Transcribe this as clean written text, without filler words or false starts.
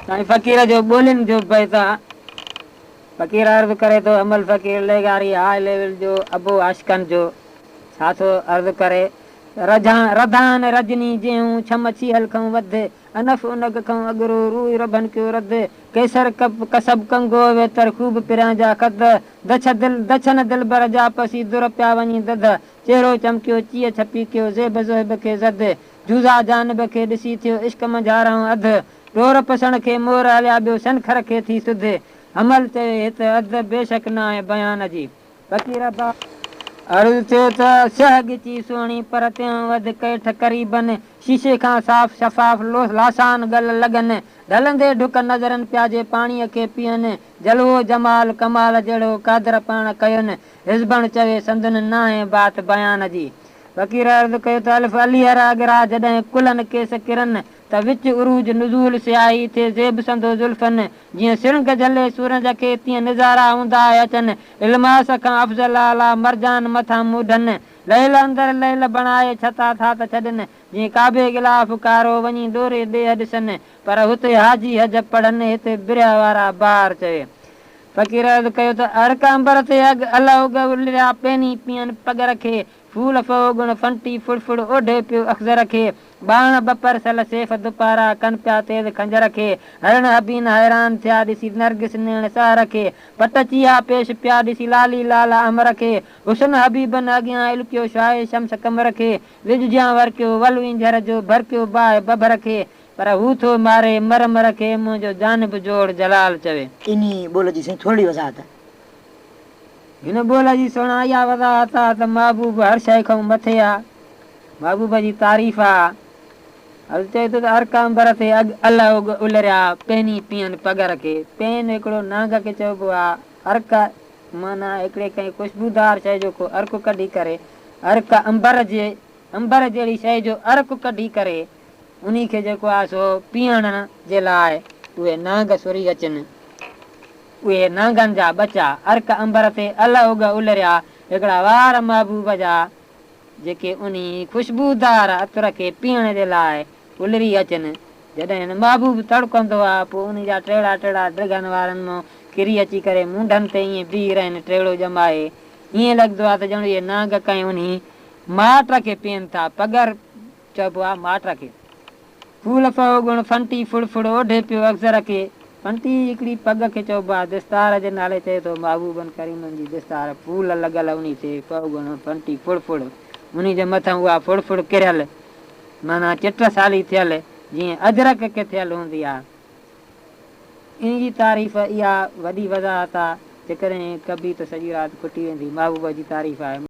سائين فقير جو ٻولين جو بيت آ. فقير عرض ڪري ٿو حمل فقير لغاري هاء ليول جو ابو عاشقن جو ڇا ٿو عرض ڪري رجان رڌان رجني جيهون ڇم ڇيهل کئون وڌ انف انگ کئون اڳرو روئي رڀن ڪيو رڌ ڪيسر ڪپ ڪسب ڪنگو ويتر خوب پريان جا خد دڇ دل دڇن دلبر جا پسي در پيا وڃي دڌ چهرو چمڪيو چيء ڇپي ڪيو زيب زوهب کي زد جوزا جانب کي ڏسي ٿيو عشق منجهارئون اڌ ڏور پسڻ کي مور هليا ٻيو سنکر کي ٿي سڌ حمل چوي هت اڌ بيشڪ ناهي بيان جي فقير با عرض ٿيو ته سهه ڳچي سهڻي پر تنهن وڌ ڪيٺ قريبن شيشي کان صاف شفاف لاسان ڳل لڳن ڍلندي ڍڪ نظرن پيا جي پاڻيء کي پيئن جلوو جمال ڪمال جهڙو قادر پاڻ ڪين حزبڻ چوي سندن ناهي بات بيان جي فقير عرض ڪيو ته الف اليهر اڳرا جڏهن ڪلهن ڪيس ڪرن ته وچ عروج نزول سياهي ٿئي زيب سندو زلفن، جيئن سرنگ جهلي سورنج کي تيئن نظارا اونداهه اچن، الماس کان افضل اعليٰ مرجان مٿان موڍن، ليل اندر ليل بڻائي ڇتا ٿا ته ڇڏن، جيئن ڪعبي غلاف ڪارو وڃي ڏوري ڏيهه ڏسن، پر هتي حاجي حج پڙهن هتي برهه وارا بار چوي. فقير عرض ڪيو ته ارڪ عنبر تي اڳ الهه اڳ الريا پيني پيئن پڳر کي، ڦول ڦوڳڻ ڦنٽي ڦڙ ڦڙ اوڍي پيو اخضر کي، ٻاڻ ٻپر سل سيف دپارا ڪن پيا تيز خنجر کي، هرڻ حبين حيران ٿيا ڏسي نرگس نيڻ سحر کي، پٽ چيها پيش پيا ڏسي لالي لال احمر کي، حسن حبيبن اڳيان الڪيو شاهه شمس قمر کي، وڄ جيان ورڪيو ول وينجهر جو ڀرڪيو باهه ڀڀر کي، پر هو ٿو ماري مر مر کي منهنجو جانب جوڙ جلال چوي. انهي ٻول جي سائين ٿورڙي وضاحت. هن ٻول جي سهڻا اها وضاحت آ ته محبوب هر شيء کان مٿي آ. محبوب جي تعريف آ. حضرت چئي ٿو ته ارڪ عنبر تي اڳ الهه اڳ الريا پيني پيئن پگهر کي. پين هڪڙو نانگ کي چئبو آ. ارڪ معنيٰ هڪڙي ڪنهن خوشبودار شيء جو ڪو عرق ڪڍي ڪري ارڪ عنبر جي عنبر جهڙي شيء جو عرق ڪڍي ڪري انهي کي جيڪو آ سو پيئڻ جي لاء اهي نانگ سري اچن. اهي نانگن جا ٻچا ارڪ عنبر تي الهه اڳ الريا هڪڙا وار محبوب جا جيڪي انهي خوشبودار عطر کي پيئڻ جي لاء الري اچن. جڏهن محبوب تڙ ڪندو آ، پوء انهي جا ٽيڙا ٽيڙا ڊگهن وارن مان ڪري اچي ڪري مونڍن تي ائين بيهي رهن ٽيڙو ڄمائي. ائين لڳندو آ ته ڄڻ اهي نانگ ڪنهن انهي ماٽ کي پيئن ٿا. پگهر چئبو آ ماٽ کي. ڦول ڦوڳڻ ڦنٽي ڦڙ ڦڙ اوڍي پيو اگزر کي. ڦنٽي هڪڙي پڳ کي چئبو آ. دستار جي نالي چئي ٿو محبوبن ڪريمن جي دستار ڦول لڳل انهي تي ڦوڳڻ ڦنٽي ڦڙ ڦڙ انهي جي مٿان اها ڦڙ ڦڙ ڪريل معنيٰ چٽ سالي ٿيل جيئن اجرڪ کي ٿيل هوندي آ. انهي جي تعريف اها وڏي وضاحت آ جيڪڏهن ڪبي ته سڄي رات کٽي ويندي محبوب جي تعريف آهي.